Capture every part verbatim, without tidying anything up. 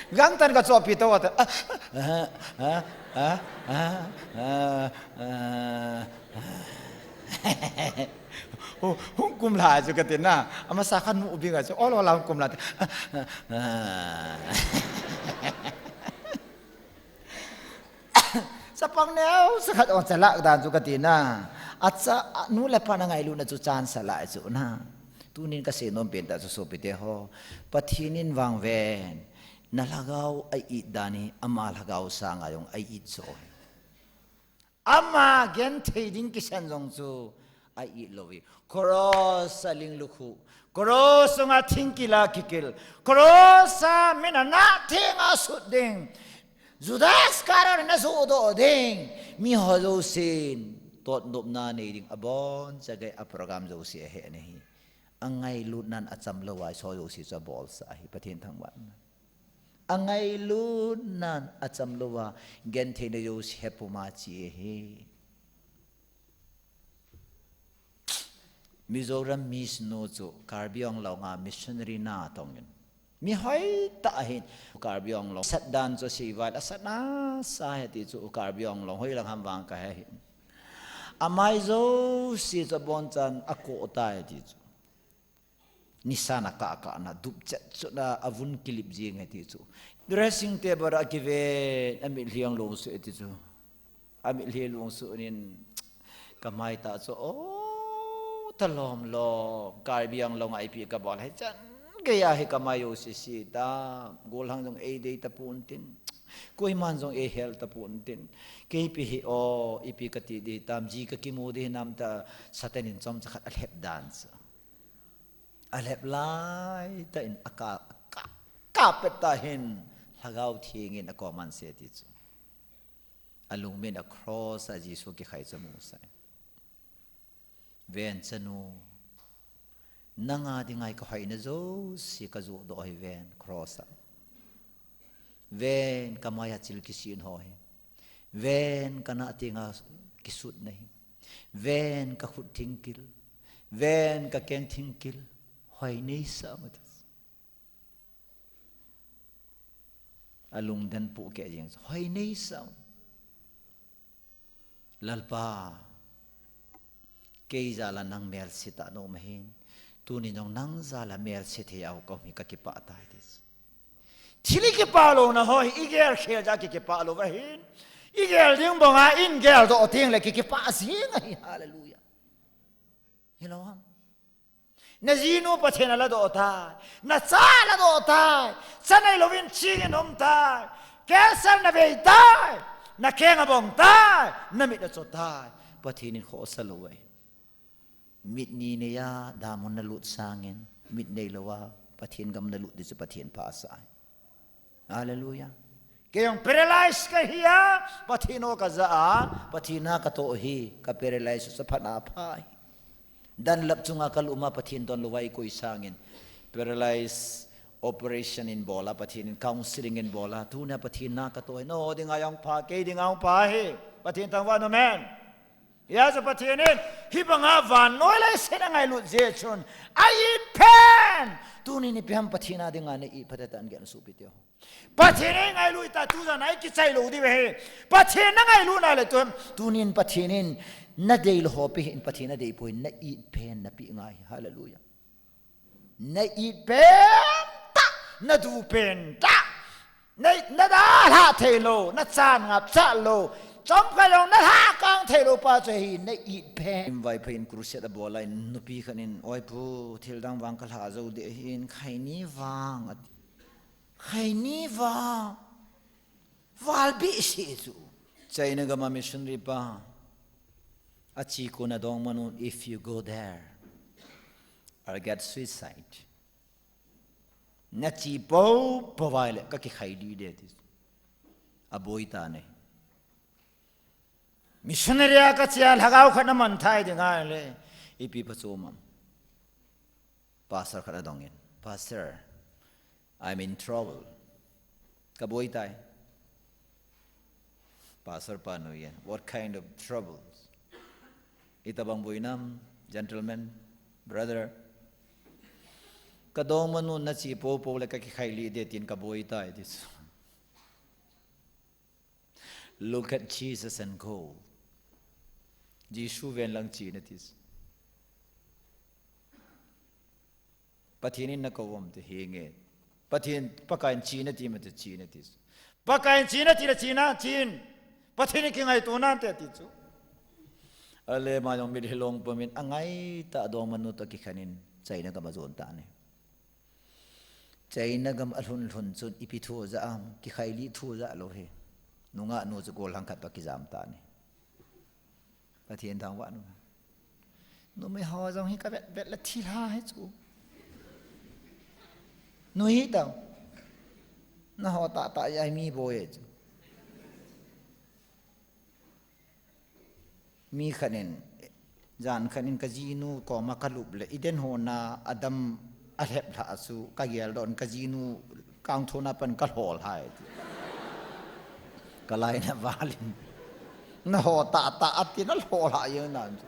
Gangtan ka chopi to ata. Ah, ah, ah, ah, ah, ah, ah. Hu-, hung kumlha chu kati na. Amasa kha nu ubing a chu. Ol ol a hung kumlha. Ah, ah, ah. Chapang neo, sakhat ong chalak dan chu kati na. Acha, a nu le pa na ngailutna chu chan sa lai chu na. Tunin ka seinom pen ta chu sopite ho. Pathen in vang ven. Na lhagao a it dan hi, ama lhagao sanga jong a it chu. Ama genthei ding kisan jong chu a it lou hi. Cross a ling lukhu. Cross sunga thingkil a kikil. Cross a min a na thing a sut ding. Judas Iscariot na sudoh ding. Mi ho jousen. Totnopna nei ding abon chagai a program jouse ahi na hi. A ngailutnan a cham lou a so jouse chu a bolsa ahi. Pathen thangvahna. A ngailutnan a cham lou a, gentheina jouse hepuma chi ahi. Mizoram Miss nu chu Karbi Anglong a missionary na tongin. Mi hoitah ahin Karbi Anglong. Sat dan chu seival a sat na sa he ti chu Karbi Anglong hoilang ham vang ka he hin. Amai jouse chu abonchan a koh tai ti chu. Nisa na kah kah na, dupchet chot na, avun kilip jing e ti chu. Dressing table a kiven, a mitlhi jong lungsuh e ti chu. A mitlhi lungsuh nin, ka mai tah chu, o, ta lom lom, Karbi Anglong a ipi ka bol, hichan gei a hi ka mai jouse se ta, golhang jong ei dei tapon tin, koiman jong ei hel tapon tin, kei ipi hi o, ipi ka ti ding tam, ji ka kimu ding hinam ta, Satan in chomcha khat a lhep dan chu. A lhep lai tah in a ka, ka, kapet tah hin Lhagao Theng in a koman se ti chu. A lungmin a cross a Jesu kikhai chu amu sai. Ven chanu, nanga dinga hi ka hoina jouse ka juhdoh hi ven cross a. Ven ka mai a chil kisin ho hi. Ven ka nah tenga kisutna hi. Ven ka khut thingkil. Ven ka keng thingkil. Hoi nei sa ma ta. A lungden pu ke jing. Hoi nei sa. Lalpa, kei jal a nang melse tah nom ahin, tuni jong nang jal a melse thei a hung ka um hi ka kipah tai ti. Thil i kipah louna ho hi i gel khel jeh a ki kipah lou ahin, i gel ding banga in geldoh teng le ki kipah jing ahi, hallelujah. Hilou ham? Na jinu Pathen a ladoh tai. Na cha ladoh tai. Cha nei louvin ching in um tai. Cancer na bei tai. Na keng abong tai. Na mit achot tai. Pathen in khohsa lou ahi. Mit ni nei a, damun na lut sangin. Mit nei lou a, Pathen gam na lut ding chu Pathen phasah ahi. Hallelujah. Kei jong paralyze ka hi a, Pathen o ka ja a, Pathen na ka toh hi, ka paralyze sa phat na pha hi. Dunlop chunga ka lum a Pathen don lou a i koi sangin. Paralyze operation in bol a, Pathen in counseling in bol a, tuna Pathen na ka toh hi, na ho dinga jong pha, kei dinga jong pha hi. Pathen thangvah in, amen. Hijeh a chu Pathen in, hibanga vannoi leiset a ngailut jeh chun, a it pen. Tuni ni pem Pathen a dinga na it phat tan gen sopite ho. Pathen in ngailut ta tu jan a i kichai lou diu ahi. Pathen na ngailut na le tu, tunin Pathen in na dei lou ho pe hin Pathen a dei poi na it pen na pe ngai. Hallelujah. Na it pen tah, na du pen tah. Na, na dalha thei lou, na chan ngap cha lou. Chomkhat jong na lhakang thei lou pa chu hi, na it pen. Vaiphei in crusade a bol a in nupi khat in, oi pu, thil dang vang ka lha jou ding ahin, khaini vang, ati. Khaini vang. Val bih si chu. China gam a missionary pa. A chi kon a dong manu, if you go there, I'll get suicide. Na chi po, po vai le, ka kikhai ding de ti. A boi ta ne. Missionary a ka chia lhagao khat na man thei ding ngai le. Ipi phachom am. Pastor khat a dong in. Pastor, I'm in trouble. Ka boi tai. Pastor pa nu yen, what kind of troubles? Itabang boinam, gentlemen, brother. Kadongmanu nache popo le kakikhailih ding tin kaboi tai ti chu. Look at Jesus and go. Jesu ven lang che nati chu. Pathen in nakou am ti, henge. Pathen, Pakaiyin che nati am ti, che nati chu. Pakaiyin che nati le che na, chen. Pathen in kingaito nante ti chu. Ale ama jong mitlhi long pumin angaitah a dongmanu toh kikhen in China gam ajon tan ahi. China gam alhun lhun chun ipi thu ja am, kikhailih thu ja lou hi. Nungah nu chu gollhang khat toh kijam tan ahi. Pathen thangvah in um. Numei ho jong hi kavet vet le thilha hi chu. Nuhi tao. Naho tahtah jeh a mi boi e chu. Mi khat in, jan khat in kajinu koma kalup le, iden hon a adam alhep lhah chu, kageldoh in kajinu kangthon a pat in kalhol hai ti. Kalainat val in. Naho tahtah ati nalhol hai jeng nan chu.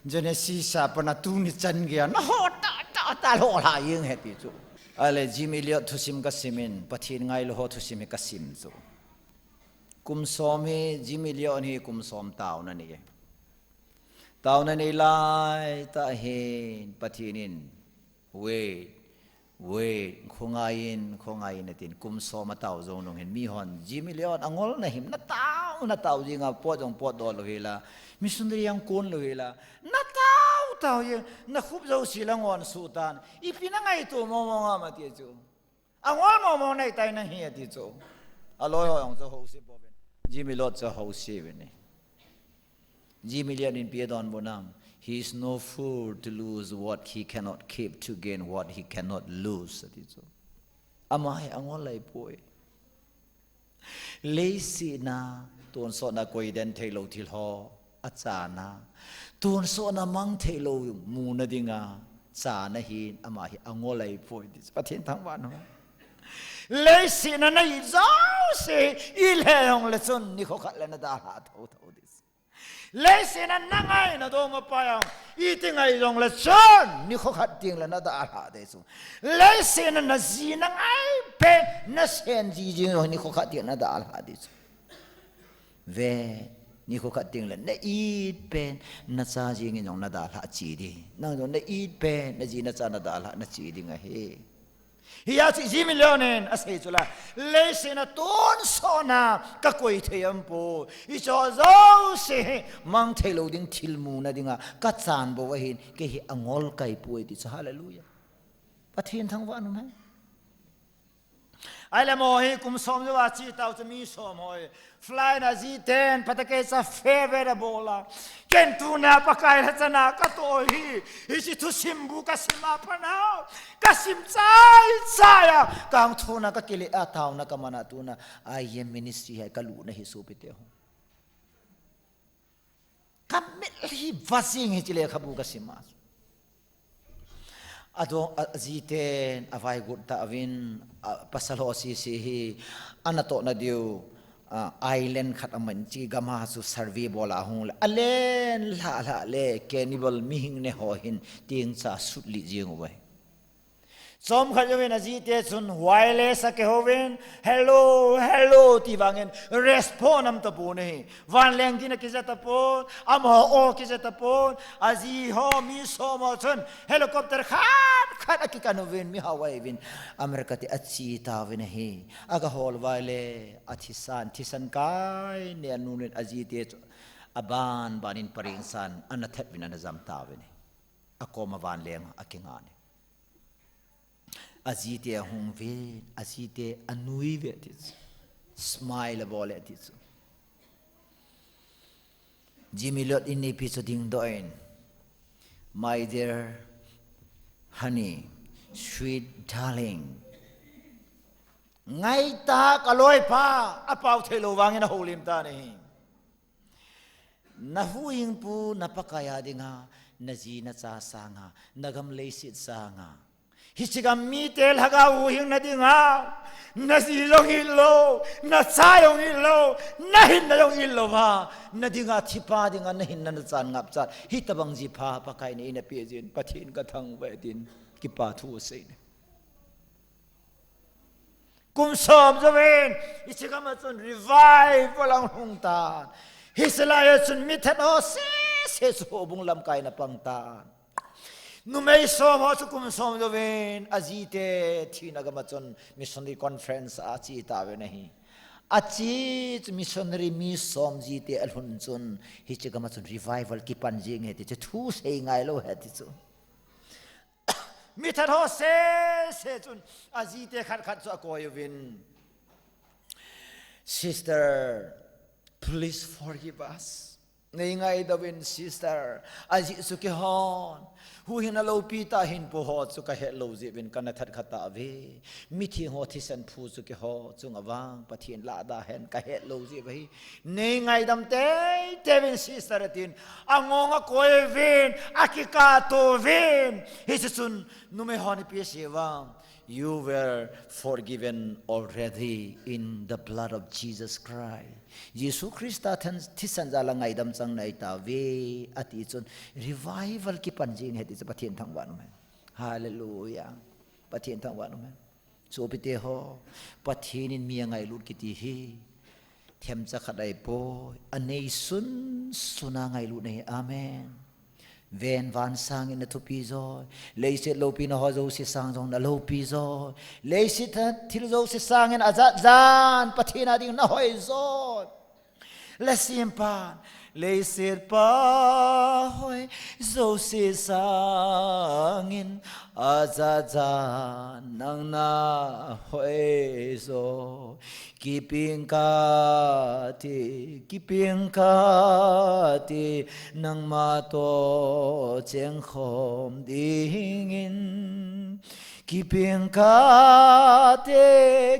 Genesis a pat a tuni chan gei a naho tahtah, tahtah lhol hai jeng ahi ti chu. Ale Jim Elliot thusim kasim in, Pathen ngailou ho thusim hi kasim chu. Kum som hi, Jim Elliot hi kum som taona nei e. Taona nei laitah hin, Pathen in, wait, wait, khongai in, khongai in atin, kum som atao jou nung hin, mihon, Jim Elliot angol nahim, natao, natao jing a, pot jong potdoh lou hel a, missionary jong kon lou hel a, natao, tao jing, nakhup jouse la ngon suh tan, ipi nangaito mong mong am ati chu. Angol mong mong nahitai nahi ati chu. Aloi ho jong chu house bou uvin. Jim Elliot chu house uvin ahi. Jim Elliot in ipi adonbut nam. He is no fool to lose what he cannot keep to gain what he cannot lose ati chu. Ama hi angol ahipoi. Leiset a tonsot a koiden theilou thil ho achan a, tonsot a mang theilou muna dinga chan ahin, ama hi angol ahipoi ti chu. Pathen thangvah in um. Leiset a na-it jouse, it le jongle chun nikho khat le nadalhah thotho ding. Leiset a nangai nadongmapa jong, iti ngai jongle chun nikho khat tengle nadalhah ding chu. Leiset a naji nangai pen, nasen ji jeng jong nikho khat tengle nadalhah ding chu. Ve, nikho khat tengle na-it pen, nacha jeng in jong nadalhah che ding. Nang jong na-it pen, naji nacha nadalhah nache ding ahi. Hia chu Jim Elliot in asei chu la, leiset a tonsot a kakoi thei aum poi. Hicho jouse hi mang theilou ding thil muna dinga kachan bou ahin, kei hi angol kahipoi ti chu, hallelujah. Pathen thangvah in um hen. Ahile amaho hi kum som jou a che tao chu mi som ho hi. Flight a ajiten, phatecha fare abol a. Ken tuna Pakai lhacha na katoh hi. Hiche thusim bu kasim a pat a, kasim chai chai a, kangthon a kakile a, taona kaman a, tuna I M ministry hi kalutna hi sopite ho. Kamitlhi vah jing hiche lekhabu kasim a. Adong, a, ajiten avaigot tauvin, a, pasal ho sese hi, anatohna diu, a, island khat aman, hiche gam a chu survey bol a ahung le, alen lhah lhah le, cannibal mihing ne ho hin, tengcha sutlit jeng uve. Chomkhat jouvin ajite chun wireless a kihouvin, "Hello, hello," ti vangin respond aum tapon ahi. Vanleng din akija tapon, amaho o kija tapon, aji ho mi som ho chun helicopter khat khat akikan uvin, mihao ahiuvin, America te ache tauvin ahi. Aga hol uva ahile, athisan, thisan kai nen anun in ajite chu aban ban in parengsan, ana that uvin ana jam tauvin ahi. Akoma vanleng a akingan in. Ajite ahung uvin, ajite anui uve ti chu. Smile abol e ti chu. Jim Elliot in ipi chu dingdoh in, "My dear honey, sweet darling." Ngaitah kaloipa, apao theilou vangin ahoulim tan ahi. Nahuhhingpu, na Pakai a dinga, naji nacha sanga, nagam leiset sanga, hiche gam mite lhagao huhhingna dinga, Naji jong it lou, nacha jong it lou, nahinna jong it lou va. Nadinga thipa dinga nahinna nachan ngapchat. Hitobang jipha Pakai in eina peh jin, Pathen kathangvah e tin kipa thu asei ne. Kum som jouvin, hiche gam a chun revival ahung lhung tan. Hiche lai a chun mithat ho sese chu houbung lamkai ana pang tan. Numei som ho chu kum som jouvin, ajite thina gam a chun missionary conference a ache tauvin ahi. Ache chu missionary mi som jite alhun chun, hiche gam a chun revival kipan jing ahi ti chu thu sei ngai lou ahi ti chu. Mithat ho sese chun ajite khat khat chu akoi uvin, "Sister, please forgive us. Nei ngaidam in, sister. Ajeh chu keihon huhhingna loupi tah hinpo ho chu kahet lou jeh uvin kana that kha tauve. Mithi ho thisan phu chu keiho chunga vang Pathen lah a da hen kahet lou jeh uva ahi. Nei ngaidam teitei uvin, sister," atin, angong akoi uvin, akikah to uvin. Hiche chun numei hon ipi asei uvem, "You were forgiven already in the blood of Jesus Christ." Jesu Christa than-, thisan jal a ngaidam chang nahi tauve, ati chun revival kipan jing ahi ti chu Pathen thangvah in um hen. Hallelujah. Pathen thangvah in um hen. Sopite ho, Pathen in mi angailut kiti hi themcha khat ahipoi, anei sunsun a ngailut ahi. Amen. Ven van sangin nathupi joi, leiset loupina ho jouse sang jong naloupi joi, leiset a thil jouse sangin ajat jan Pathen a ding nahoi joi. Leiset pan, leiset pahoi jouse sangin ajat jan nang nahoi joi. Kiping kate, kiping kate, nangma toh chengkhom dingin. Kiping kate,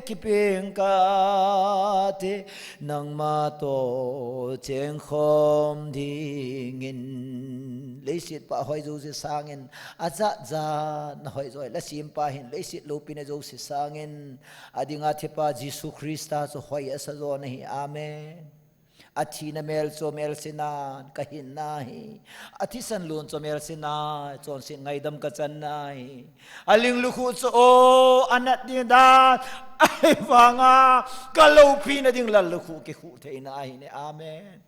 kiping kate, nangma toh chengkhom dingin. Leiset pahoi jouse sangin ajat jan nahoi joi. Leiset pan hin, leiset loupina jouse sangin adinga thipa Jesu Christa chu hoi asa jo ahi. Amen. Athina mel chu melse nan, kahinna ahi. Athisan lon chu melse nan, chonset ngaidam kachanna ahi. Aling lukhuh chu o, anat ding dan, ahivanga kaloupina ding lallukhuh kikhuh theina ahi ne. Amen.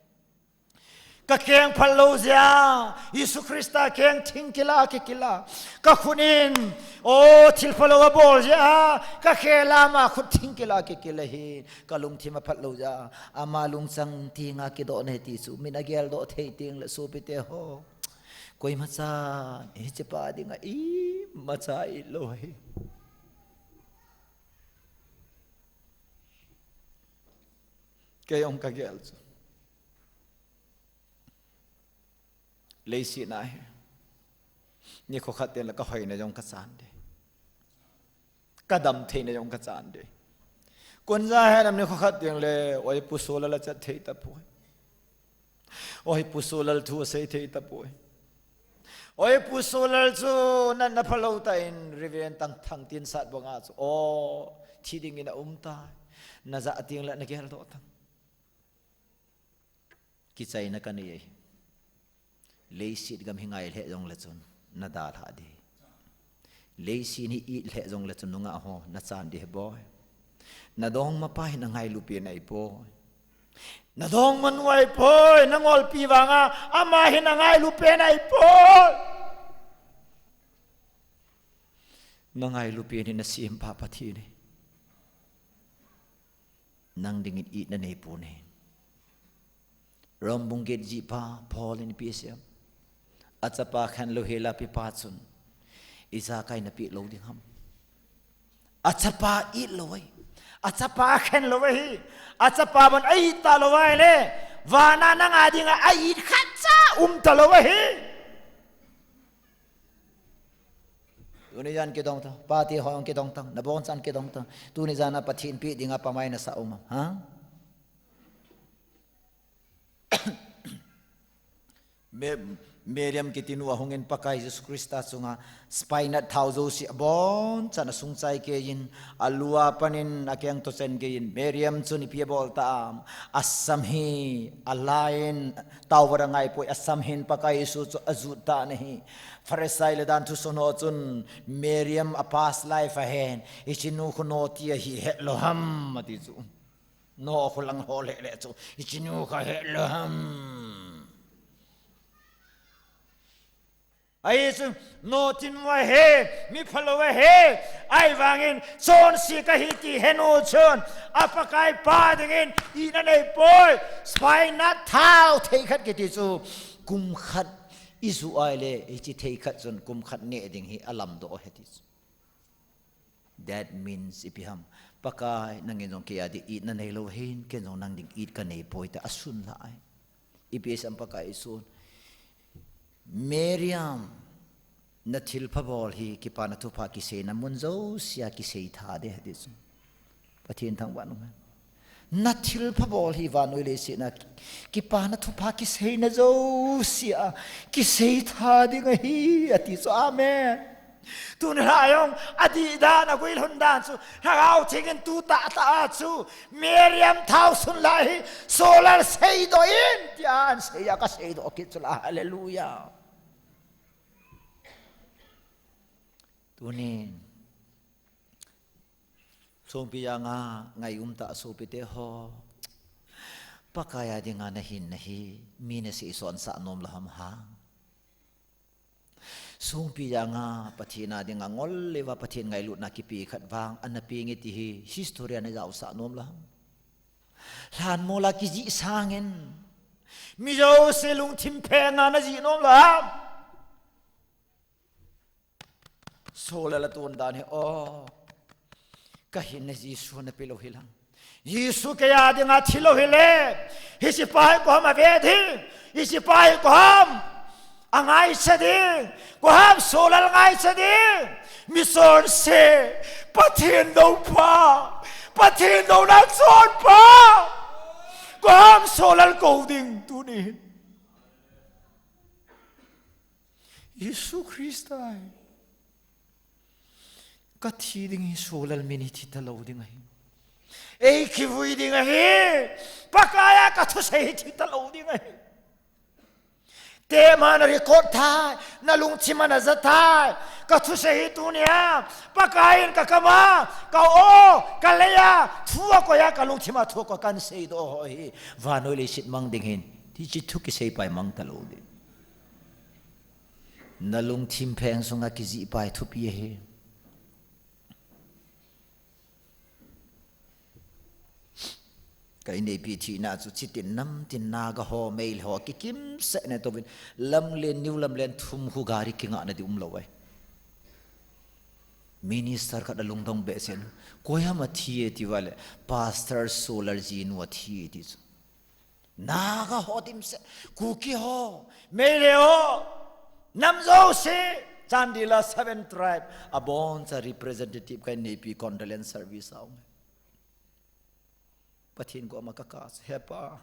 Kakeng phalou jeh a, Jesu Christa keng thing kila kikila. Kakhut in, o, thil phalou abol jeh a, kakhel a ama khut thing kila kikila ahi. Kalungthim aphatlou jeh a, ama lungchang tenga kidoh ahi ti chu min ageldoh thei tengle sopite ho, koimachan hichepa dinga imacha itlou ahi. Kei jong kagel chu leiset na hi nikho khat tengle kahoina jong kachan ding, kadam theina jong kachan ding. Konja henam nikho khat tengle, oi, Pu Solal achat thei tapoi. Oi, Pu Solal thu asei thei tapoi. Oi, Pu Solal chu natna phalou tah in Reverend Thangtinsat banga chu, o, thi dingin aum tai. Najah tengle nageldoh tan. Kichaina kanei e. Leiset gam hi ngai lheh jongle chun nadalhah ding. Leiset hi it lheh jongle chun nungah ho nachan ding ahi boi. Nadongmapa hin angailu pen ahipoi. Nadongmanu ahipoi, nangolpi vanga ama hin angailu pen ahipoi. Nangailu pen hi nasempa Pathen ahi. Nang dingin it nanei poi. Rom bung get jihpa Paul in ipi asei em? Achapa khenlou hela apepa chun ijakai napeh lou ding ham? Achapa itlou ahi. Achapa khenlou ahi. Achapa bon a-it talou ahile, vana nanga dinga a-it khatcha umtalou ahi. Tuni jan kidong tan, pate ho jong kidong tan, nabonchauvin kidong tan. Tuni jana Pathen peh dinga pamai nasah um am, ha? Me, Miriam kiti nu ahungin Pakai Jesu Christa chunga spinat thao jouse abonchan asung chai keiyin, alua panin akeng toh chen keiyin, Miriam chun ipi abol tam, asam hi alaiyin taovin angaipoi, asam hin Pakai Jesu chu ajut tan ahi. Pharisai le danthu son ho chun Miriam a past life ahen, hiche nu khu naughty ahi helou ham ati chu. Nao khu lang ho lele chu, hiche nu khu helou ham. Ahi chu, naughty nu ahi, mi phalou ahi, ahivangin, chonse kahi ti henu chun, a Pakai pa dingin, ina neipoi, spinat thao thei khat kiti chu, kum khat, iju ahile, hiche thei khat chun, kum khat neh ding hi alamdoh ahi ti chu. That means, ipi ham, Pakai, nangin jong kei a ding itna neilou hin, ken jong nang ding it kaneipoi tia asun lai. Ipi asam Pakai Jesun. Miriam, na thilpha bol hi, kipana thupha kiseina mun jousea kisei tha ding ahi ti chu. Pathen thangvah in um hen. Na thilpha bol hi vannoi leiset a kipana thupha kiseina jousea kisei tha ding ahi, ati chu. Amen. Tuni lha jong, adih dan, aguilhun dan chu, Lhagao Theng in tu tahtah a chu, Miriam thao sun lai hi, Solal seidoh in, tia asei a, kaseidoh kit chu la, hallelujah. Tunin, Songpi janga ngai umtah sopite ho, Pakai a dinga nahinna hi, mi nasei sonsah nom lou ham hang. Songpi janga Pathen a dinga ngol leuva Pathen ngailutna kipe khat vang, ana peng e ti hi, history a najaosah nom lou ham. Lhanmol a kijih sangin, mi jouse lungthim phenga najih nom lou ham. Solal a ton dan hi, o, kahinna Jesu nape lou hilang. Jesu kei a dinga thi lou hile, hiche pa hi koi ham ave ding, hiche pa hi koi ham angaicha ding, koi ham Solal ngaicha ding, mi chonse, Pathen doupha, Pathen douna chonpa, koi ham Solal kou ding tunin. Jesu Christa hi. Kathi ding hi Solal min hi thi talou ding ahi. Eikivui ding ahi. Pakai a kathusei hi thi talou ding ahi. Tema na record tai, nalungthim a naja tai. Kathusei hi tunia, Pakai in kakam a, ka o, kalei a, thu akoi a, kalungthim a thu akoi a kahin seidoh ho hi. Vannoi leiset mang ding hin. Hiche thu kisei pa hi mang talou ding. Nalungthim pheng sunga kijih pa hi thupi ahi. Ka inneipi thina chu chitin namtin Naga ho, Meitei ho, kikimsah na touvin, lamlen, new lamlen thum khu gari kingah na ding umlou ahi. Minister khat alungdong behseh in, koi ham athi e tiu vale, Pastor Solal ji nu athi e ti chu. Naga ho dimset, Kuki ho, Meitei ho, nam jouse, Chandel a seven tribe, aboncha representative ka inneipi condolence service a um e. Pathen koma kakap chu, He Pa,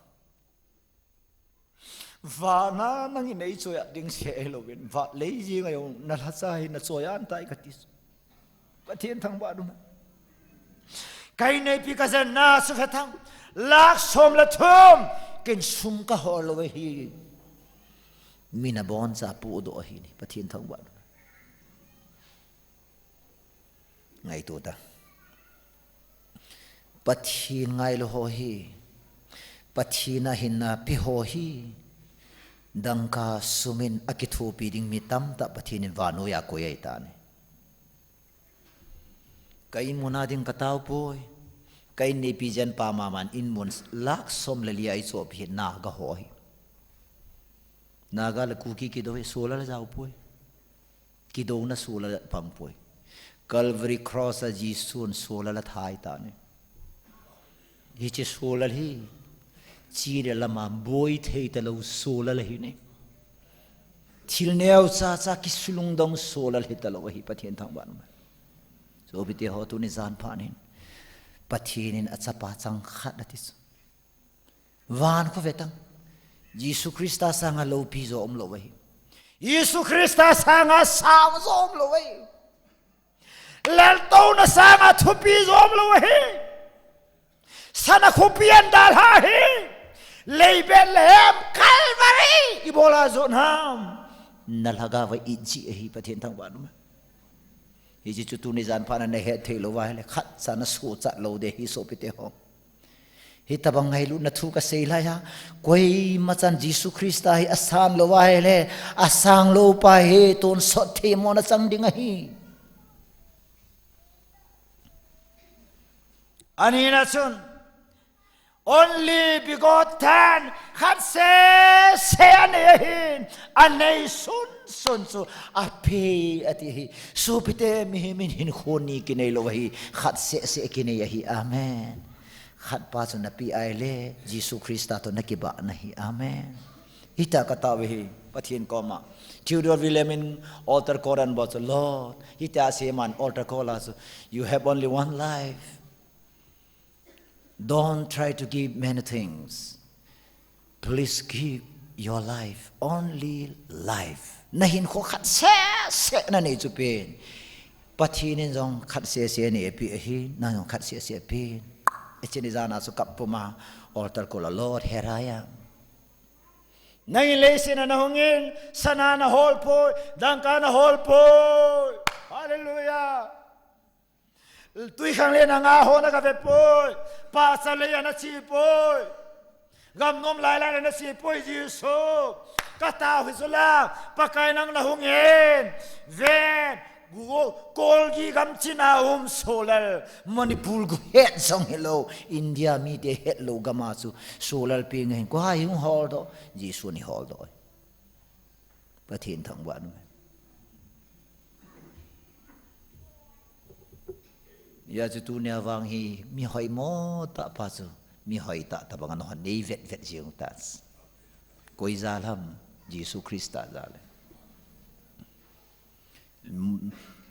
vana nangin eichoiyat ding seh louvin, vat lei jing a jong nalhacha hi nachoiya antai kati. Pathen thangvah in um hen. Ka inneipi kajenna chu fe thang, lakh som le thum, ken sum kahol lou ahi. Min aboncha apohdoh ahi ni, Pathen thangvah in um hen. Ngaito ta. Pathen ngailou ho hi, Pathen a hinna pe ho hi, dangka sum in akithopi ding mi tamtah Pathen in vannoi a akoi ahitai. Ka inmun a ding katao poi. Ka inneipi jenpa mama in inmun lakh som le li a eichohpi hi Naga ho hi. Naga le Kuki kidou hi Solal a jao poi. Kidouna Solal a pang poi. Calvary Cross a Jesun Solal a that ahitai. Hiche Solal hi, china lama boi thei talou Solal ahi ni. Thil neocha cha kisulungdong Solal hi talou ahi, Pathen thangvah in um hen. Sopite ho, tuni jan phat hin, Pathen in achapa chang khat ati chu. Van khu ve tang. Jesu Christa sanga loupi jo umlou ahi. Jesu Christa sanga sang jong umlou ahi. Laltouna sanga thupi jong umlou ahi. Sana khopi a dalha hi. Lei Bethlehem Calvary. Ibola jot ham. Na lhagao va ijih ahi Pathen thangvah in um hen. Hiche chu tuni jan phat a nahet thei lou uva ahile, khatcha nasochat lou ding ahi sopite ho. Hitobang ngailutna thu kasei lai a, koima chan Jesu Christa hi asan lou uva ahile, asang lou pa hi tonsot themmo nachang ding ahi. Anina chun, only begotten, khat sese anei ahin, anei sunsun chu apeh ati ahi. Sopite, mihem in hinkho ni kinei lou ahi, khat sese kinei ahi. Amen. Khatpa chu napeh ahile, Jesu Christa toh nakibah nahi. Amen. Hitia katao ahi, Pathen koma. Theodore William in altar call a abol chu, Lord, hitia asei man altar call a chu, you have only one life. Don't try to give many things. Please give your life, only life. Nahinkho khat sese nanei chu pen. Pathen in jong khat sese anei apeh ahi, nang jong khat sese pen. Hiche ni jan a chu kap puma altar call a, Lord, here I am. Nangin leiset a nahungin, sana nahol poi, dangka nahol poi. Hallelujah. Twikhanglen a nga ho nagave poi. Pahcha lei a nache poi. Gam nom lailai a nache poi, Jesu. Katao hi chu la, Pakai nang nahungin. Ven, Go-, Kolgi gam china um Solal, Manipur gu het jong hilou, India mite hetlou gam a chu Solal peng ahin, koi ham ihung holdoh, Jesu in eiholdoh. Pathen thangvah in um hen. Hijeh chun tunia vang hi mi hoimo tah pa chu, mi hoi tah tah banga nahon nei vetvet jeng u tah. Koi jal ham, Jesu Christa jal e.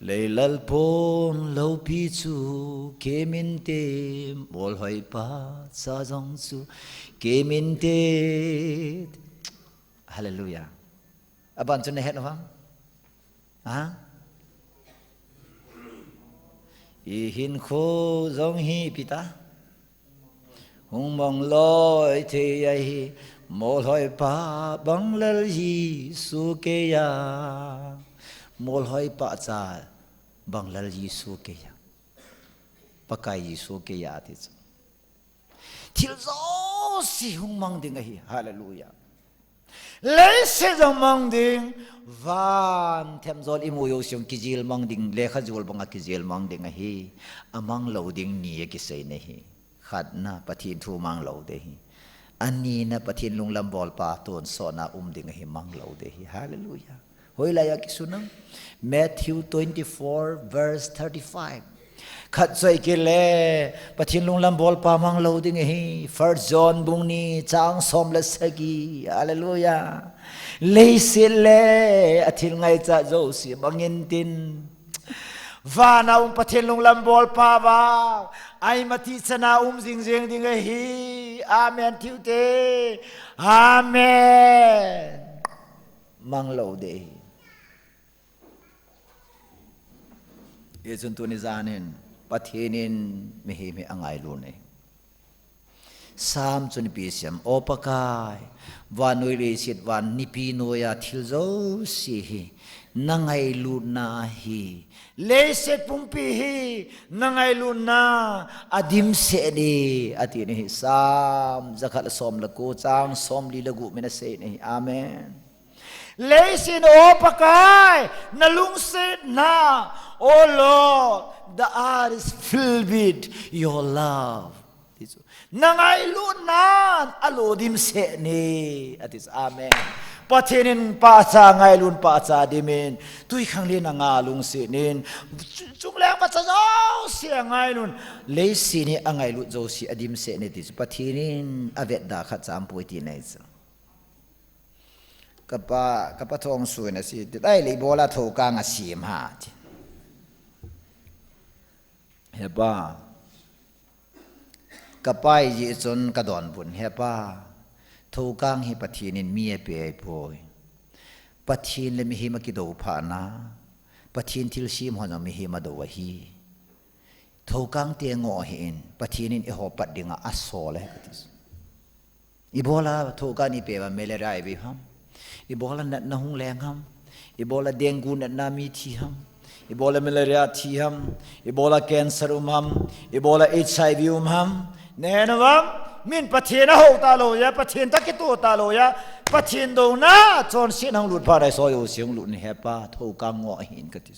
Leilal pon loupi chu kei min te, molhoi pa cha jong chu kei min te. Hallelujah. Aban chu nahet u ham? Ha? Ihinkho jong hi ipi ta? Hung mang loi thei ahi, molhoi pa Banglal Jesu keiya. Molhoi pa cha Banglal Jesu keiya. Pakai Jesu keiya ti chu. Thil jouse hung mang ding ahi. Hallelujah. Leiset jong mang ding, van themjol imu jouse jong kijil mang ding, lekha jol banga kijil mang ding ahi. Amang lou ding ni akisei nahi. Khatna, Pathen thu mang lou ding ahi. Anina, Pathen lunglam bolpa tonsotna um ding ahi, mang lou ding ahi. Hallelujah. Hoilai a kisun ham? Matthew twenty-four verse thirty-five. Khat choi kit le, Pathen lunglam bolpa mang lou ding ahi. First John bung ni chang som le sagi. Hallelujah. Leiset le athil ngaichat jouse mang intin, vana um Pathen lunglam bolpa vang, a imati chana um jingjeng ding ahi. Amen tiu te. Amen. Mang lou ding ahi. Hichun tuni janin Pathen in mihem hi angailut e. Sam chun ipi asei em? O Pakai, vannoi leiset van nipi noiya thil jouse hi nangailutna ahi. Leiset pumpi hi nangailutna adimset e, ati ahi. Sam jakhat le som le ko chang somli le gup in asei ahi. Amen. Leiset in, O Pakai, nalungsetna, O Lord, the earth is filled with your love. Ti chu, nangailutnan alo dimset e, ati chu. Amen. Pathen in pahcha ngailut, pahcha dimin, twikhanglen a nga lungset in, chungle vahcha jouse angailut, leiset hi angailut jouse adimset e ti chu Pathen in avetda khatcha aumpoi tina ahi chu. Kapa, kapa Thongsuin asei, ti tai le ibola thokang asem ham ti. Hepa, kapa ahijeh chun kadonbut in, hepa, thokang hi Pathen in mi apeh ahipoi. Pathen le mihem akidou phat na, Pathen thilsem ho jong mihem adou ahi. Thoukang te ngoh hih in, Pathen in eiho pat dinga asol e kati. Ibola thoukang ipe uva malaria ivei ham? Ibola natna hung leng ham? Ibola dengue natna mi thi ham? Ibola malaria thi ham? Ibola cancer um ham? Ibola H I V um ham? Nenu vang, min Pathen ahou talou a, Pathen toh kitoh talou a, Pathen douna chonset hung lut phat na, soh jouse hung lut in, hepa, thoukang ngoh hih in kati.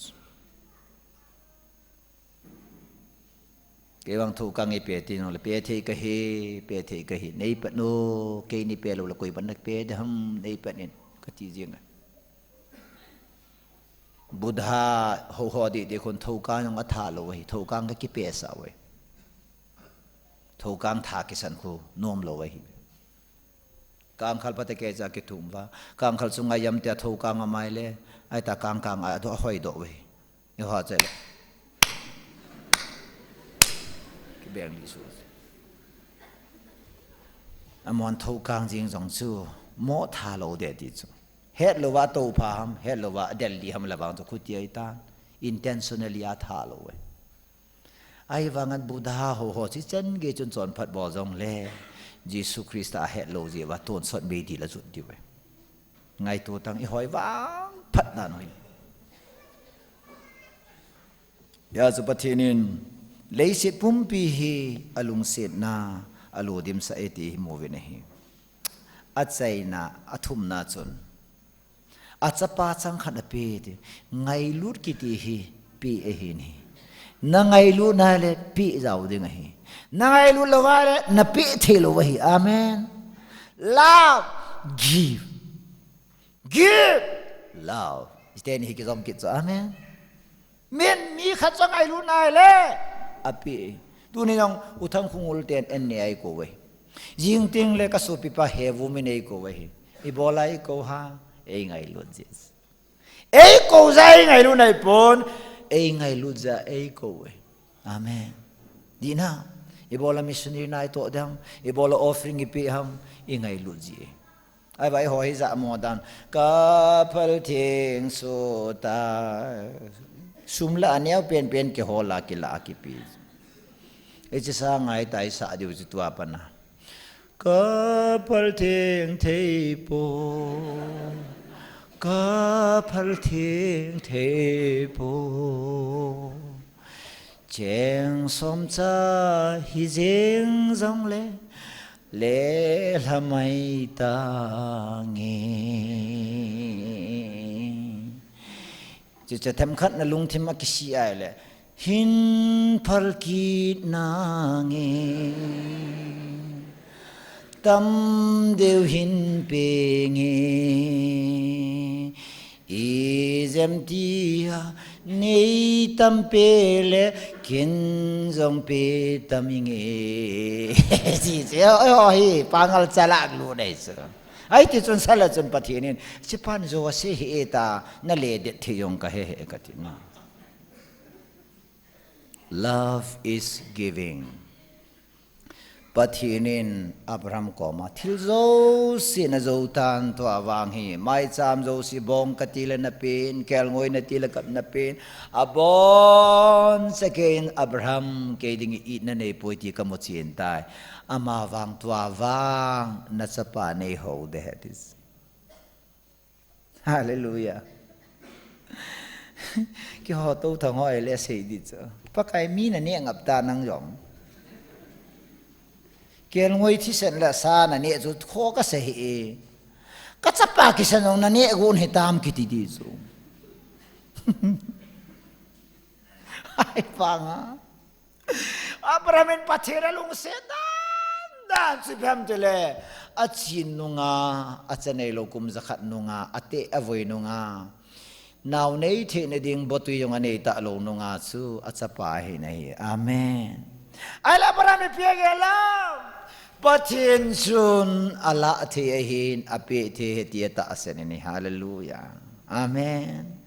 Kei vang thoukang eipe tin, le pe thei kahi, pe thei kahi, neipe un, keini pe lou le koi pan nape ding ham, neipe in, kati jing e. Buddha hou ho didi khun thoukang jong atha lou ahi, thoukang kakipeh sah uve. Thoukang tha kisan khu nom lou ahi. Kangkhal phat a kei cha kithum uva, kangkhal chunga yam tia thoukang amai le, ahi ta kangkang a, a hoi doh uve. Eiho chele. Kibeng lih su. Amahon thoukang jing jong chu, mo tha lou ding ti chu. Hetlou va tou pha ham, hetlou va del lih ham la vang chu khuti ahi tan. Intentionally atha lou uve. Ahivangin Buddha hou ho chi chan gei chun chonphat bol jongle, Jesu Christa ahet lou jeh uva tonsot meidil ajot diu ahi. Ngaito tang, ihoi vangphat dan u hi. Hijeh chun Pathen in leiset pumpi hi alungsetna a lodimsah e ti hi mu uvin ahi. Achaina, athumna chun, achapa changkhat ape ti, ngailut kiti hi pe ahin ahi. Na ngailut nale pe jao ding ahi. Na ngailut lou vale na pe thei lou ahi. Amen. Love, give. Give, love. Hiti hi kijom kit chu. Amen. Min, mi khat chu angailut nale ape. Tuni jong U Thangkhongul ten an ne a eikou uve. Jing teng le kasopipa Hevumin eikou uve. Ibola eikou ham? Eingailut jeh. Eikou jeh a eingailut ahi pon, eingailut jeh a eikou uve. Amen. Dihna, ibola missionary na itoh ding ham, ibola offering ipe ham, ingailut jeh. Ahivang eiho hi jamo dan. Kaphal theng soh tai. Sum la aneo penpen kihol a kila kipe. Hiche sanga itai sah diu chu tua pat na. Kaphal theng thei poi. Kaphal theng thei poi. Cheng som cha hijeng jongle, lelha mai tange. Chuche themkhat na lungthim akisih ahile, hin phal kit nange. Tam deu hin penge. Ijemtia nei tam pe le, ken jong pe tam inge. Chuche, o, o, hi, pangal chalak lu nei chu. Ahiti chun sala chun Pathen in, hichepan jo ase hih e ta, nale det thei jong kahe hih e kati na. Love is giving. Pathen in Abraham koma thil jouse najou tan, tua vang hi, maicham jouse bong kati le napen, kelngoi nati le kap napen, abon chakeiyin Abraham kei ding itna neipoi ti kamu chen tai. Amavang tua vang nachapa neihou ding ahi ti. Hallelujah. Keiho tou thang ho ahile sei di chu. Pakai mi naneh ngap ta nang jong. Kelngoi thisan le sa naneh chu kho kasa hih e. Kachapa kisan jong naneh gon hitam kiti di chu. Ai, panga. Abraham in Pathen alungset dan dan chu ipi ham tile, achin nunga, acha neilou kum jakhat nunga, ateh avoi nunga, nao nei theina ding botui jong anei talou nunga chu achapa ahin ahi. Amen. Ahile Abraham ipi agel ham? Pathen chun alah thei ahin, apeh thei ahi ti atahsan in ahi. Hallelujah. Amen.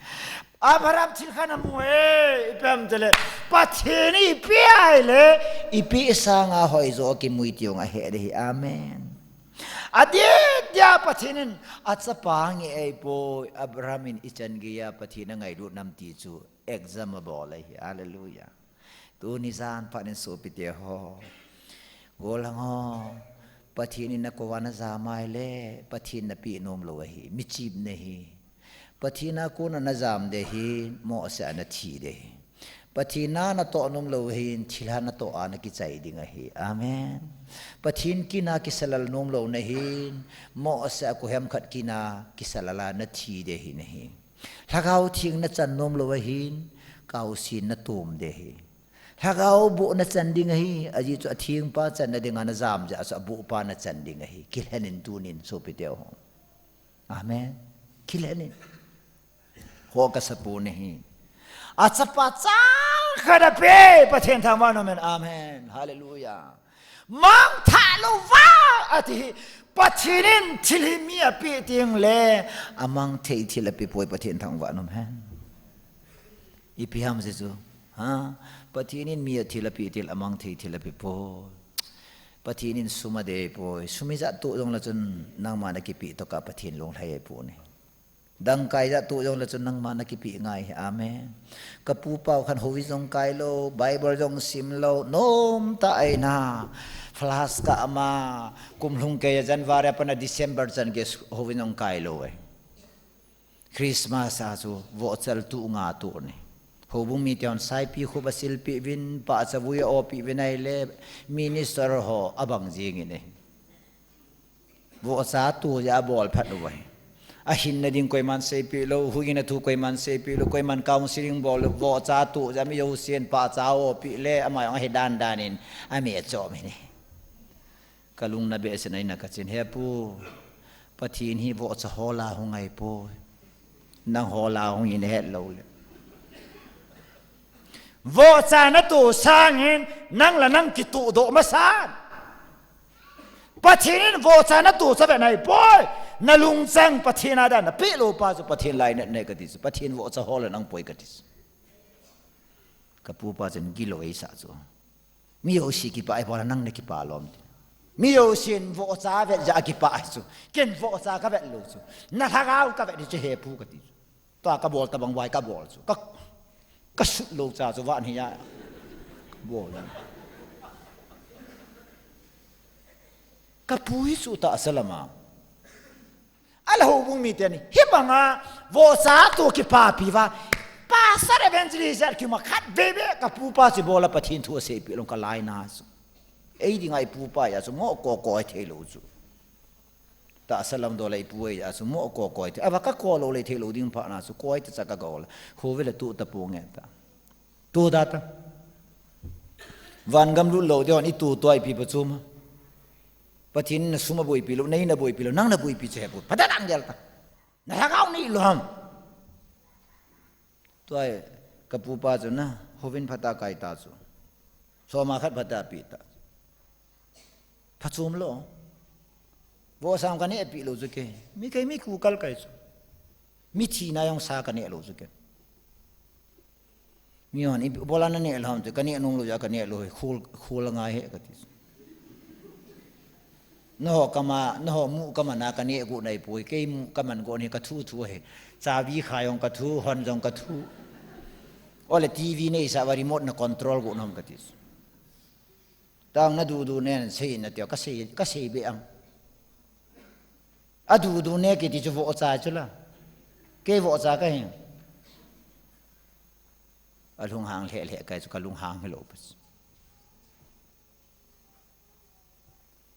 Abraham thil khat amu e, ipi ham tile, Pathen in eipeh ahile, eipeh sanga hoijo kimu e ti jong ahe ding ahi. Amen. Adeh dia Pathen in achapa angeh ahipoi, Abraham in ichan geiya Pathen angailut nam ti chu exam abol ahi. Hallelujah. Tuni jan phat in sopite ho, gollhang ho, Pathen in nakou a najam ahile, Pathen napeh nom lou ahi, michim nahi. Pathen a kona najam ding ahin, mohseh a nathi ding ahi. Pathen a natoh nom lou ahin, thilha natoh a nakichai ding ahi. Amen. Pathen kin a kisalal nom lou nahin, mohseh a koiham khat kin a kisalal a nathi ding ahi nahi. Lhagao Theng nachan nom lou ahin, kaosin natom ding ahi. Lhagao boh nachan ding ahi, ajeh chu athengpa channa dinga najam jeh a chu abohpa nachan ding ahi. Kilhen in tunin sopite ho. Amen. Kilhen in. Ho kasapon ahi. Achapa changkhat apeh, Pathen thangvah in um hen. Amen. Hallelujah. Mangthah louva ati hi, Pathen in thil hi mi apeh tengle, amang thei thil apeh poi, Pathen thangvah in um hen. Ipi ham jeh chu, ha? Pathen in mi a thil apeh tengle amang thei thil apeh poi. Pathen in sum adei poi. Sum ijat toh jongle chun nangma nakipeh tokah Pathen lunglhai ahipoi. Dangka ijat toh jongle chun nangma nakipeh ngai ahi. Amen. Kapupa u khan houin jong kai lou, Bible jong sim lou, nomtah a eina. Flask a ama, kum lhung kei a January a pat a December chan gei houin jong kai lou ahi. Christmas a chu vohcha tuh nga tuh ahi. Houbung mite hon saipi khup asilpeh uvin, pahcha vui a-opeh uvin ahile, minister ho abang jing in ahi. Vohcha tuh jeh a abol phat u ahi. Ahinna ding koiman seipeh lou, huhhingna thu koiman seipeh lou, koiman counseling bol lou, vohcha tuh jeh a mi jousen pahcha a-opeh le, ama jong ahi dandan in, ami achom in ahi. Kalung nabehseh in eina kachin, He pu, Pathen hi vohcha hol a hung ahipoi. Nang hol a hung in het lou le. Vohcha natoh sangin, nang le nang kitoh doh masan. Pathen in vohcha natoh chu avet nai poi. Nalungchang Pathen a dia napeh lou pa chu Pathen lainat ahi kati chu. Pathen vohcha hol a nang poi kati chu. Kapupa chun gilou eisah chu. Mi jouse kipah a ibola nang nakipah lom ti. Mi jousen vohcha avet jeh a kipah ahi chu. Ken vohcha kavet lou chu. Nalhagao kavet hi chu He pu kati chu. Tua kabol tabang vai kabol chu. Ka, kasut lou cha chu van hi a. Kabol. Kapu hi chu tahsa lama. Ahile houbung miten, hibanga, vohcha toh kipapi uva, Pastor Evangelist jat kima khatvei beh, kapupa chu ibola Pathen thu aseipeh lou kalainat chu. Ei dinga ipupa jeh a chu moh koko ahi thei lou chu. Tahsa lam dola ipu ahi jeh a chu moh koko ahi thei. Ava kako lou le thei lou ding phat na chu koi ta cha kakou la. Houve le tuh taponge ta. Tuh da ta. Van gam lut lou ding hon ituh tua ipi pachum a. Pathen in nasum aboipi lou, na in aboipi lou, nang naboipi chu He pu. Phatah a gel ta. Nalhagao nei lou ham. Tua hi kapupa chu na, houin phatah a kai ta chu. Soma khat phatah a pe ta. Phachom lou. Vohcha kaneh peh lou chu kei. Mi kei mi kukal kai chu. Mi thina jong sa kaneh lou chu kei. Mi hon, ibola naneh lou ham ti, kaneh nom lou jeh a kaneh lou hi, khol, khol angai hi kati. Nangho kama, nangho mu kaman a kaneh got nai poi, kei mu kaman got hi kathu thu hi. Chabi khai jong kathu, hon jong kathu. Ole T V neisah uva remote na control got nom kati. Tang nadudu nen sei in nati a, kasei, kasei beh ang. Adudu ne kiti chu vohcha chu la. Kei vohcha kahi. Alunghang lheh lheh kahi chu kalunghang hilou pa chu.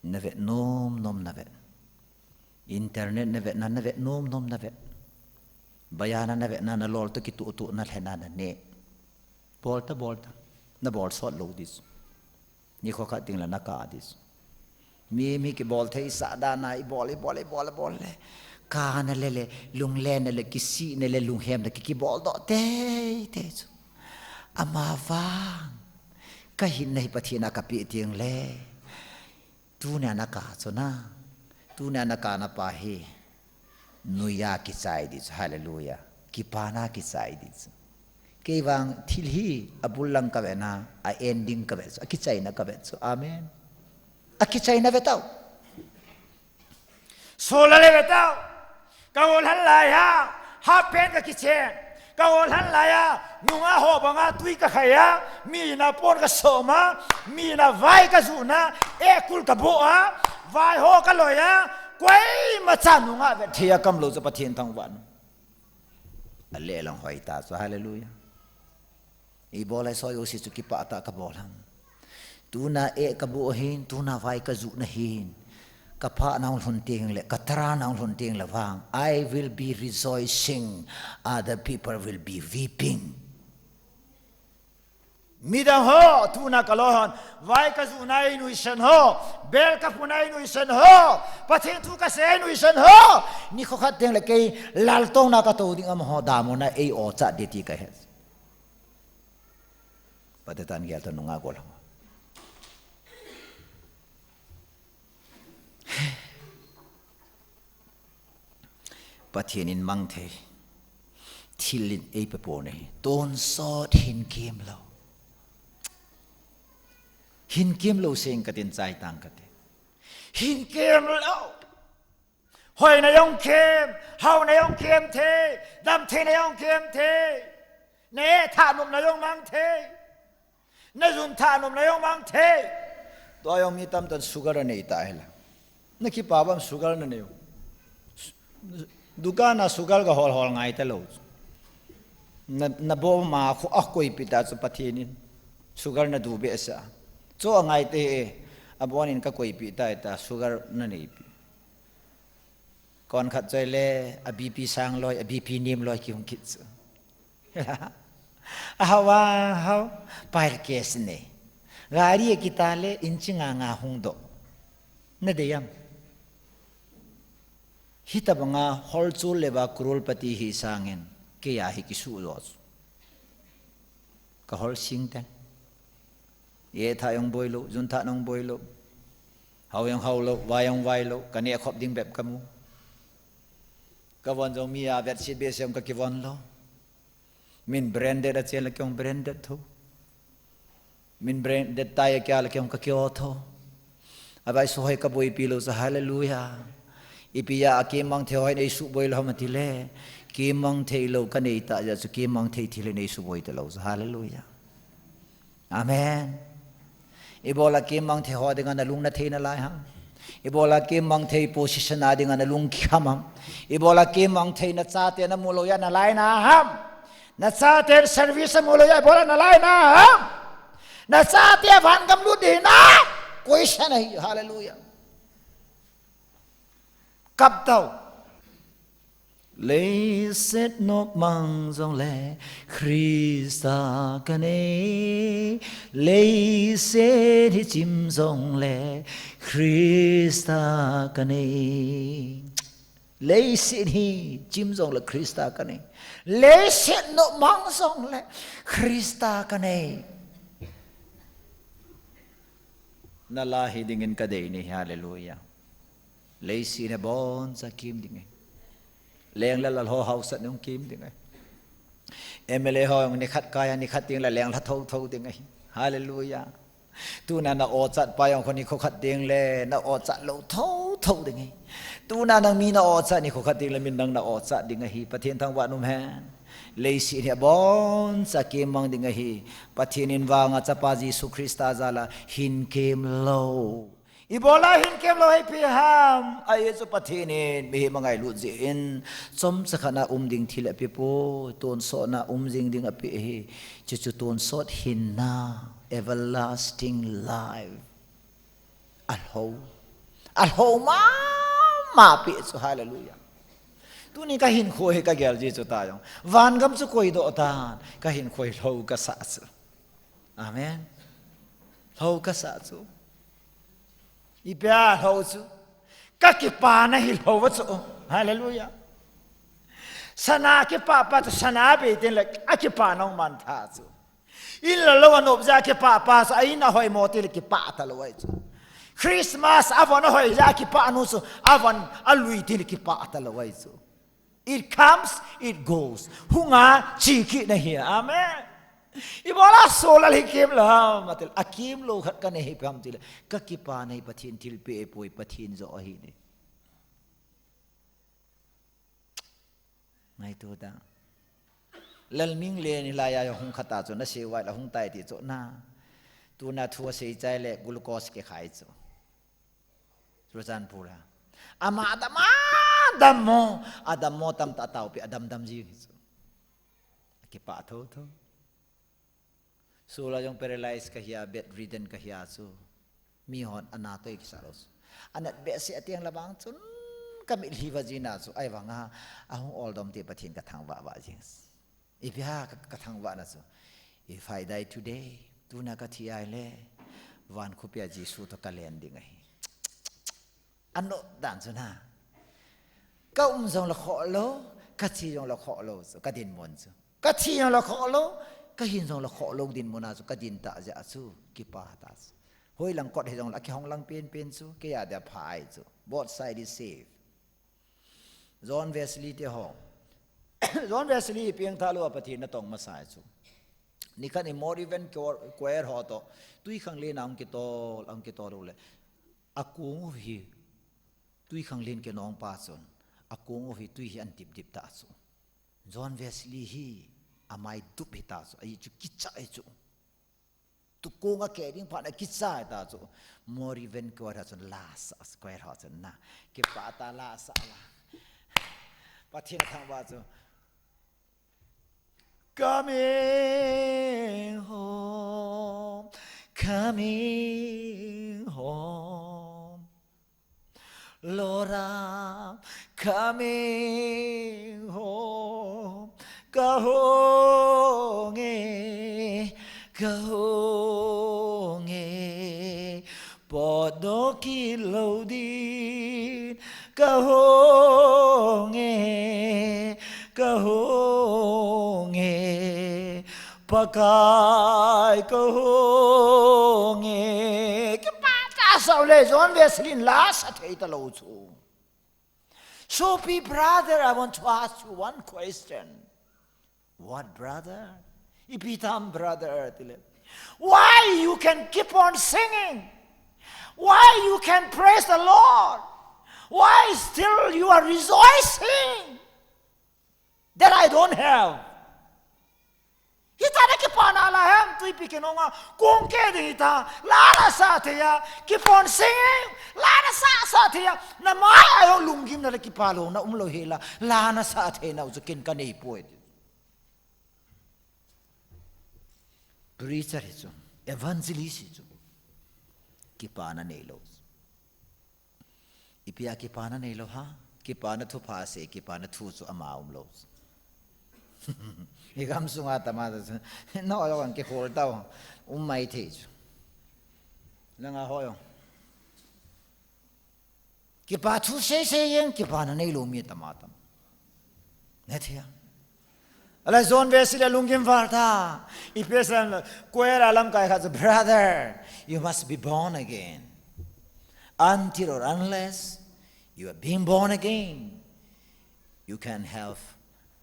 Navet nom nom navet. Internet navetna, navet nom nom navet. Bayana navetna, nalol toh kituh tuh nalhena naneh. Bol ta, bol ta. Nabol sot lou ding chu. Nikho khat ding le nakah ding chu. Mi, mi kibol thei sah dan a ibol, ibol, ibol, ibol le. Kana le le, lunglena le, kisihna le, lunghemna ki, kibol doh tei tei chu. Amavang. Kahinna hi Pathen a kapeh tengle. Tunia nakah chu na. Tunia nakah na pa hi. Noiya kichai ding chu, hallelujah. Kipana kichai ding chu. Kei vang thil hi abul lang kavet na, a ending kavet chu, akichaina kavet chu. Amen. Akichaina ve tau. Sola le vetau. Ka ngol han lai ha, ha pen ka kichen. Ka ngol han lai ha, nunga ho banga tui ka khai ha, mi na pon ka soma, mi na vai ka zuna, e kul ka bo ha, vai ho ka loi ha, koima cha nunga vet thei a kam lo chu Pathen thangvah. A le lang hoi ta chu, hallelujah. Ibola so yo si chu kipah ta ka bol ham. Tuna e ka bu hin, tuna vai ka zu na hin. Ka pha nau lhun ting le, ka tara nau lhun ting le vang. I will be rejoicing, other people will be weeping. Midang ho, tuna ka lo hon, vai ka zu na i nuisen ho, bel ka pu na i nuisen ho, Pathen thu ka se i nuisen ho, ni kho khat ting le kei, lal tong na ka to ding am ho, damu na ei o cha de ti ka he. Pathe tan gel to nunga gol ho. Pathen in mang thei. Thil in ei pe po nei. Tonsot hin kem lo. Hin kem lo seng ka tin chai tang ka te. Hin kem lo. Hoi na yong kem, hau na yong kem thei, dam thei na yong kem thei, ne tha nom na yong mang thei, na zun tha nom na yong mang thei. Tua yong mi tam tan sugar na nei ta hela. Na kipa bam sugar na nei. Dukan na sugar ka hol hol ngai ta lo. Na, na bo ma khu a koi pi ta chu Pathen in. Sugar na du be sa. Chu a ngai te e. A bon in ka koi pi ta ta sugar na nei pi. Kon khat choi le, a B P sang loi, a B P nim loi ki hung kit chu. A hau a hau, pile case nei. Gari a kita le, inchi nga nga hung do. Na de yam. Hita banga hol chu le ba crorepati hi sangin, kei a hi kisu lo chu. Ka hol sing te. Ye tha yong boi lo, zun tha nong boi lo. Hau yong hau lo, vai yong vai lo, ka ne khop ding bep ka mu. Ka von jong mi a vet sit be sem ka kivon lo. Min branded a chen la kyong branded tho. Min branded tai a kya la kyong ka kyo tho. A vai so hoi ka boi pi lo sa hallelujah. Ipi ya a kimang thei hoi nei su boi lo ma ti le. Kimang thei lo ka nei ta ya chu kimang thei thi le nei su boi ta lo sa hallelujah. Amen. Ibola kimang thei ho dinga na lung na thei na lai ham. Ibola kimang thei position a dinga na lung kham ham. Ibola kimang thei na chate na mu lo ya na lai na ham. Na chate service mu lo ya ibola na lai na ham. Na chate van gam lut di na. Koi sa na hi. Hallelujah. Kap tau. Leiset nop mang jong le Krista ka nei. Leiset hi chim jong le Krista ka nei. Leiset hi chim jong le Krista ka nei. Leiset nop mang jong le Krista ka nei. Na la hi dingin ka dei ni, hallelujah. Leiset na bon cha kim ding e. Leng la la ho hausa nung kim ding e. M L A ho ni khat kaya ni khat ding la leng la tho tho ding e. Hallelujah. Tuna na o chat pa yong kho ni kho khat ding le na o chat lo tho tho ding e. Tuna nang mi na o chat ni kho khat ding le min nang na o chat ding e hi. Pathen thangvah nom hen. Leiset hi bon cha kim mang ding e hi. Pathen in vanga chapa Jesu Krista jala hin kim lo. Ibola hin kem lo hei pi ham, a e chu Pathen in mihem a ngailut jeh in, chomcha khat na um ding thil a pe poi, tonsot na um jing ding a pe hi, chu chu tonsot hinna, everlasting life. A lho, a lho mama pe chu, hallelujah. Tuni ka hinkho hi ka gel ji chu ta jong, van gam chu koi doh tan, ka hinkho hi lho ka sa chu. Amen. Lho ka sa chu. Ipi a lho chu. Ka kipana hi lho chu. Hallelujah. Sana kipah pa chu sana be tin le a kipana hung man tha chu. In la lo a nop ja kipah pa chu a in a hoi mo ti le kipah ta lo ai chu. Christmas a von a hoi ja kipah nu chu a von a lui ti le kipah ta lo ai chu. It comes, it goes. Hunga chi kit na hi. Amen. Ibola sola hi kim lo ham, atil, a kim lo khat ka nei hi pam tile. Ka kipana hi Pathen thilpeh poi, Pathen jo ahi ne. Ngaito ta. Lalminlen hilai a hung khat a chu, na sei uva la hung tai ti chu na. Tuna thu asei chai le glucose kikhai chu. Churachandpur a. Ama adam, adam mo, adam mo tamtah taopi, adam dam jing chu. Kipah tho tho. Sula jong paralyze kahia, bedridden kahia chu. Mihon ana toh kisa lou chu. Anat behseh a teng la vang chun ka mitlhi va jina chu. Ahivanga, ahung oldom te Pathen ka thangvah vah jing. Ipi ham ka, ka thangvahna chu. If I die today, tuna ka thi a ahile, van khopia Jesu toh ka len ding ahi. Ano dan chu na. Ka um jong la khoh lou, ka thi jong la khoh lou chu, ka dinmun chu. Ka thi jong la khoh lou, ka hin jong la khoh lou dinmun a chu, ka din ta jeh a chu, kipah ta chu. Hoilang kot hi jong la, kihong lang penpen chu, kei a dia pha ahi chu. Both side is safe. John Wesley te ho. John Wesley pengthah lou a Pathen na tong masa chu. Nikhat in Moravian choir, choir ho toh. Twikhanglen a hung kitol, hung kitol u le. Akong u hi. Twikhanglen kinong pa chun. Akong u hi twi hi an dip dip ta chu. John Wesley hi. Amai dup hi ta chu. Ahi chu kicha ahi chu. Tukong a kei ding phat na kicha ta chu. Moravian choir ho chun la sa, choir ho chun na. Kipah ta la sa la. Pathen thangvah chu. Coming home, coming home. Lord, I'm coming home. Kahunge, kahunge. Potdoh kit lou din. Kahunge, kahunge. Pakai kahunge. Kipah ta sao le John Wesley in la sa thei ta lou chu. Sopi brother, I want to ask you one question. What brother? Ipi ham brother tile. Why you can keep on singing? Why you can praise the Lord? Why still you are rejoicing? That I don't have. Hita na kipana la ham, twipi kinong a, kong kei ding hita, la na sa thei a, keep on singing, la na sa sa thei a, na mai a jong lunggimna le kipah louna um lou hela, la na sa theina u chu ken ka nei poi. Preacher hi chu, evangelist hi chu, kipana nei lou. Ipi a kipana nei lou ham? Kipana thupha sei, kipana thu chu ama um lou. I gam sunga tama chu, na oi oi kikhol tau, um mai thei chu. Langa hoi oi. Kipa thu sei sei jeng, kipana nei lou mi tama tam. Nge thei a. Ala John Wesley lunggim val ta. Ephesian la, choir a lamkai khat chu, brother, you must be born again. Until or unless you are being born again, you can have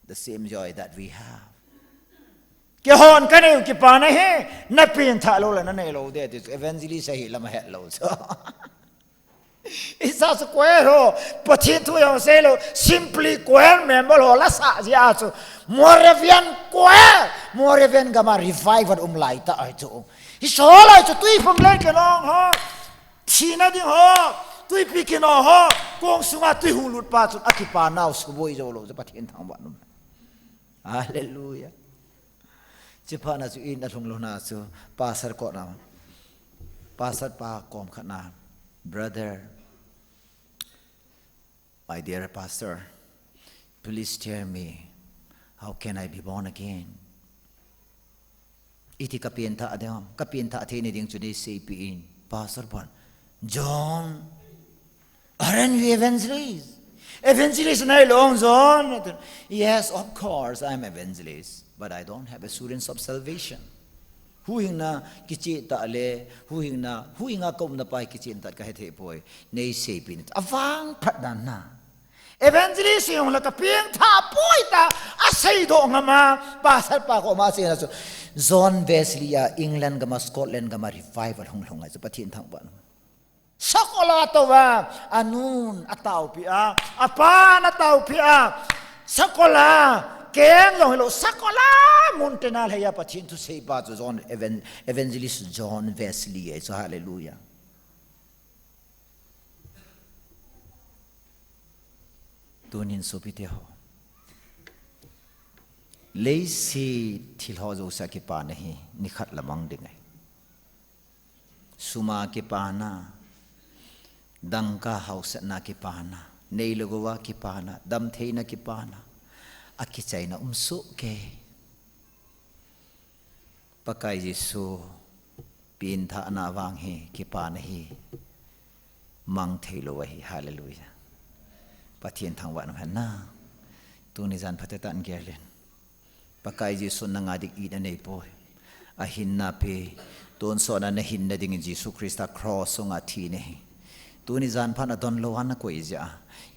the same joy that we have. Keihon ka nei u kipana hi, na pengthah lou le na nei lou ding ti chu, evangelist ahi lam a het lou chu. Isa chu choir ho, Pathen thu jong sei lou, simply choir member ho la sa jeh a chu. Moravian choir, Moravian gam a revival um lai ta ahi chu. Hiche ho lai chu twiphum le kinong ho. Thina ding ho, twipi kinong ho, kong sunga twi hung lut pa chun akipa nau suboi jou lou chu Pathen thangvah nom. Hallelujah. Chiphat na chu in alhung lou na chu pastor koma. Pastor pa kom khat na, brother, my dear pastor, please tell me, how can I be born again? Iti ka pengthah ding, ka pengthah thei na ding chu nei seipeh in, pastor pan. John, aren't you evangelist? Evangelist nahi lou, John? Yes, of course, I'm evangelist, but I don't have assurance of salvation. Huhhingna kicheh tah le, huhhingna, huhhinga ka umna pa hi kicheh tah ka hethei poi, nei seipeh in. Avangphat dan na. Evangelist jong la ka pengthah poi ta, asei doh ngam a, pastor pa koma asei na chu. John Wesley a England gam a, Scotland gam a revival hung lhung ahi chu Pathen thangvah nom. Sakol a tou va, anun ataopeh a, apan ataopeh a, Sakola, keng jong hilou, sakola, mun tena leiya Pathen thu seipa chu John, Evan-, Evangelist John Wesley ahi chu, hallelujah. Tunin sopite ho, leiset thil ho jouse a kipana hi nikhat la mang ding ahi. Suma kipana, dangka hausatna kipana, nei le gou a kipana, damtheina kipana, akichaina um soh kei. Pakai Jesu pengthahna vang hi kipana hi mang theilou ahi, hallelujah. Pathen thangvahna hen. Tuni jan phatah in gel in. Pakai Jesun nanga ding itna neipoi. Ahinna pe, tonsot a nahinna dingin Jesu Christa cross sunga athi ahi. Tuni jan phat a donlou a nakoi jeh a,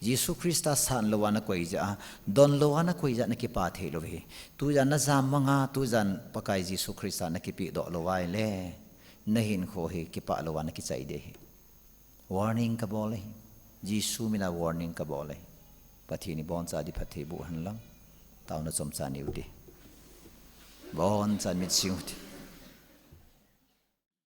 Jesu Christa sanlou a nakoi jeh a, donlou a nakoi jeh a nakipa theilou ahi. Tujan najam manga, tujan Pakai Jesu Christa nakipehdoh lou ahile, nahinkho hi kipahlou a nakichai ding ahi. Warning kabol ahi. Jesu mina warning kabol ahi. Pathen in iboncha ding phatthei boh hen lang. Taona chomcha neiu hite. Bonchan mit sing u hite.